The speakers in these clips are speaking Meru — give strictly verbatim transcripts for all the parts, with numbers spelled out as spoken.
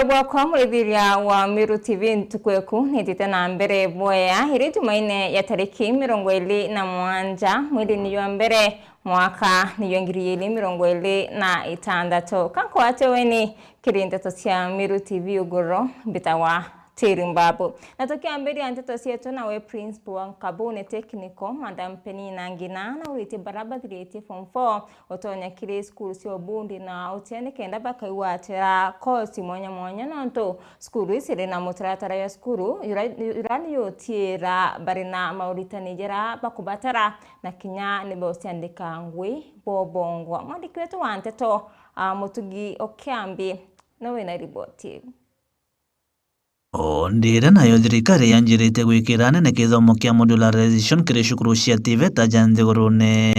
Bwakwa murithiria wa Meru T V, ntuku eku nitite na mbere bwea. Iri Jumaine ya tariki mirongo iri na mugwanja mweri ni jwa mbere, mwaka ni jwa ngiri igiri mirongo iri na itantatu. Ka nkwate weni kiri nteto cia Meru T V uguru, mbitagwa Tiri Mbabu. Na tukiambiria nteto cietu nawe Principal wa Nkabune Technical, Madam Penina Ngina, nauritie bara bathiritie form four utonya kiri cukuru cia ubundi na utia nikenda bakaigwatira kosi mwanya mwanya, nontu cukuru iciri na mutaratara ya cukuru ira, ira ni yutiira bari na mauritani jara bakubatara, na kinya ni bociandika ngui bobongwa. Mwandiki wetu wa nteto, a, Mutugi Okiambi, no wina riboti iu. O ndire nayo thirikari yanjirite gwikira anene kithomo kia modularization kiri cukuru cia TVETA ja nthigurune.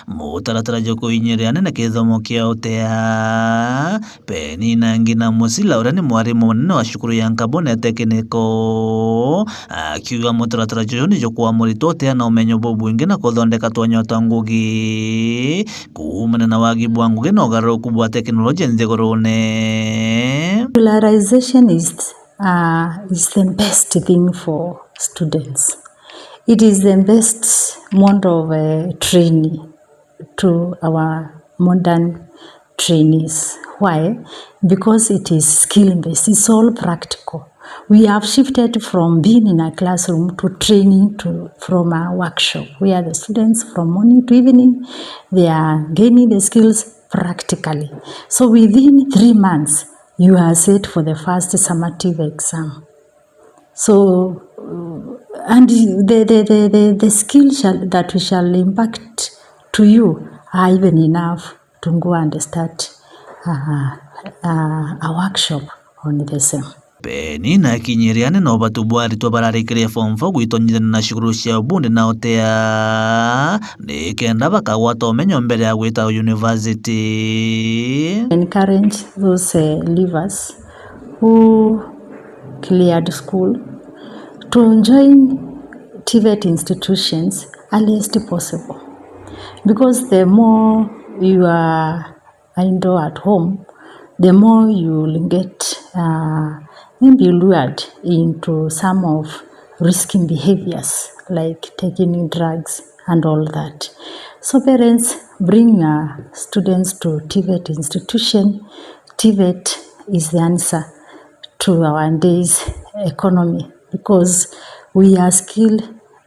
Mutaratara jwa kuinyiria anene kithomo kia utea, Penina Ngina Musila, uria ni mwarimu munene wa cukuru ya Nkabune Technical, akiuga mutaratara juju ni jukwa muritwa utea na umenyo bubwingi na kuthondeka twanya twa ngugi kuumana na wagi bwa ngugi na ugaruruku bwa teknoloji nthigurune. Modularization is, uh, is the best thing for students. It is the best mode of, uh, training to our modern trainees. Why? Because it is skill based, it's all practical. We have shifted from being in a classroom to training to, from a workshop where the students from morning to evening, they are gaining the skills practically. So within three months, you are set for the first summative exam. So, uh, and the, the, the, the, the skill shall, that we shall impact to you are even enough to go and start, uh, uh, a workshop on the same. Penina akinyiria anene ubatu bwa aritwa bararikirie form four gwitonyithania na cukuru cia ubundi na utea, nikenda bakagwata umenyo mbere ya gwita university. Encourage those, uh, leavers who cleared school to join TVET institutions earliest possible, because the more you are idle at home, the more you will get, uh, maybe lured into some of risky behaviors like taking drugs and all that. So parents, bring your students to TVET institution. TVET is the answer to our day's economy, because we are skill,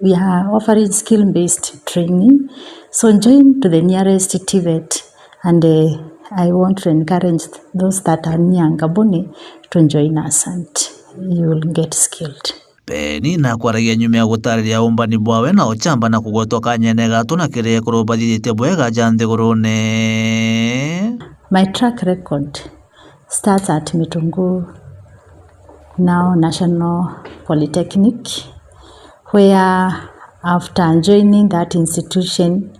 we are offering skill-based training. So join to the nearest TVET, and, uh, I want to encourage those that are near Ngabuni to join us, and you will get skilled. Penina akwaragia nyuma ya gutariria umbani bwawe na uchamba na kugwetwa kanyene gatu na kiri ekuru bathithitie bwega ja nthigurune. My track record starts at Mitungu, now National Polytechnic, where after joining that institution,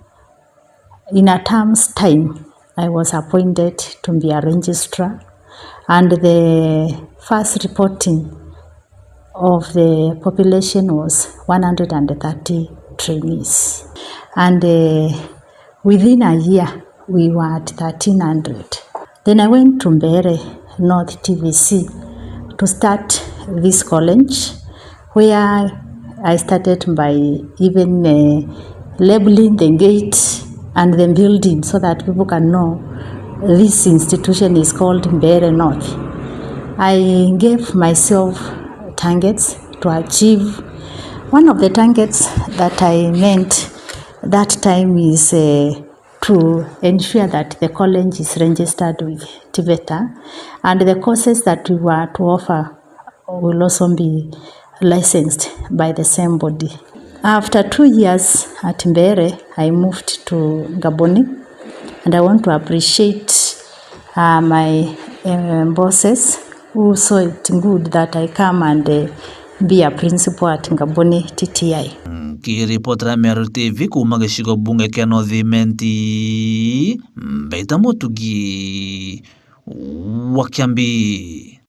in a term's time, I was appointed to be a registrar, and the first reporting of the population was one hundred and thirty trainees. And, uh, within a year, we were at thirteen hundred. Then I went to Mbeere North TVC to start this college, where I started by even, uh, labeling the gate and the building so that people can know this institution is called Mbeere North. I gave myself targets to achieve. One of the targets that I meant that time is, uh, to ensure that the college is registered with TVETA, and the courses that we were to offer will also be licensed by the same body. After two years at Mbeere, I moved to Ngaboni, and I want to appreciate, uh, my, uh, bosses who saw it good that I come and, uh, be a principal at Ngaboni T T I. Nkiripotera Meru TV kuuma gicigo bunge kia North Imenti, mbeita Mutugi wa Kiambi.